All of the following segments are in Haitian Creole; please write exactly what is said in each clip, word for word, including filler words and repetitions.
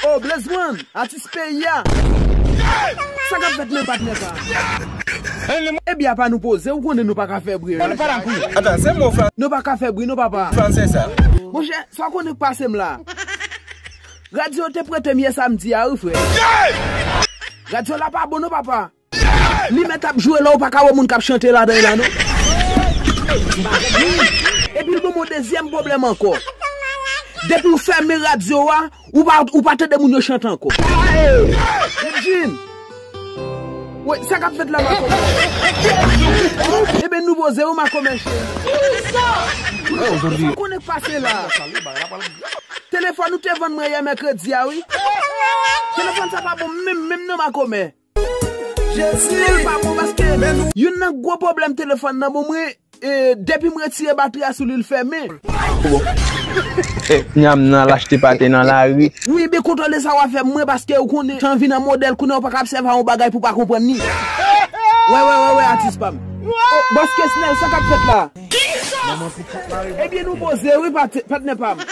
Oh, Blaze One, atis peyi a. Sa k ap fèt men patnè sa? Ebyen apa nou poze, ou konnen nou pa ka fè bri. Atan, se mwen ou fè. Nou pa ka fè bri non papa. Fransè sa. Monchè, sa w konnen k pase m la. Radyo te prete m yè samdi a wi frè. Radyo la pa bon non papa. Li mèt ap jwe la, ou pa ka wè moun k ap chante ladan l la non. Epi l ban m yon dezyèm pwoblèm ankò. Depi w fèmen radyo a, ou pa, ou pa tande moun yo chante ankò. Medjine. Woy, sa k ap fèt la makomè? Ebyen nou poze wi makomè cheri. Sa w konnen k pase la? Telefòn ou te vann mwen yè mèkredi a wi. Telefòn sa pa bon menm menm non makomè. Jezi. Li pa bon paske youn nan gwo pwoblèm telefòn nan bon mwen, e, depi m retire batri a sou li l fèmen. Nyam nan al achte pate nan lari. Wi, ebyen kontwole sa w ap fè mwen paske ou konnen tan vin an modèl kounye a ou pa ka obsève yon bagay pou pa konprann li. Wè wè wè wè atis pa m. Oh, bòs Kesnèl, sa k ap fèt la? Ebyen nou poze wi pat- patnè pa m.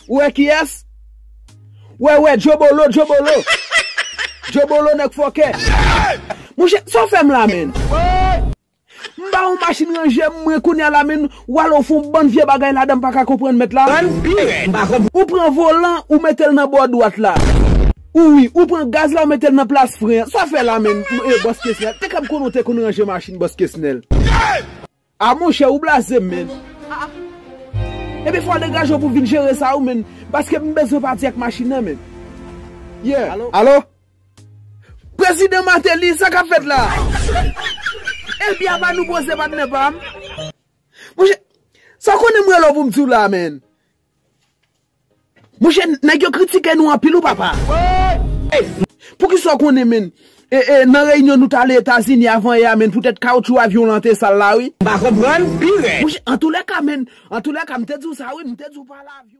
Ou wè kiyès? Wè, wè, Djobolo, Djobolo. Djobolo nèg fòkè. Monchè, sa w fè m la menn? M ba w machin ranje m mwen kounye a la menn, w al ofè yon bann vye bagay ladan m pa ka konprann mèt la. Ou pran volan, ou mete l nan bò dwat la. Ou wi, ou pran gaz la, ou mete l nan plas fren an. Sa w fè la menn? E bòs Kesnèl. Te ka m konnen w te konn ranje machin bòs Kesnèl. A monchè, ou blaze m, menn. Ebyen fò w degaje w pou w vin jere sa wi, menn. Paske m bezwen pati ak machin nan, menn. Yeah. Alo? Prezidan Martelly, sa k ap fèt la? Ebyen apa nou poze patnè pa m? Monchè, sa w konnen m rele w pou m di w la, menn? Monchè, nèg yo kritike nou anpil wi papa. Poukisa w konnen menn? E, e, nan reyinyon nou t ale Etazini avan yè a menn, poutèt kawotchou avyon lan te sal la wi. M pa konprann pi rèd. Monchè, antoulèka menn, antoulèka m te di w sa wi, m te di w pale avyon.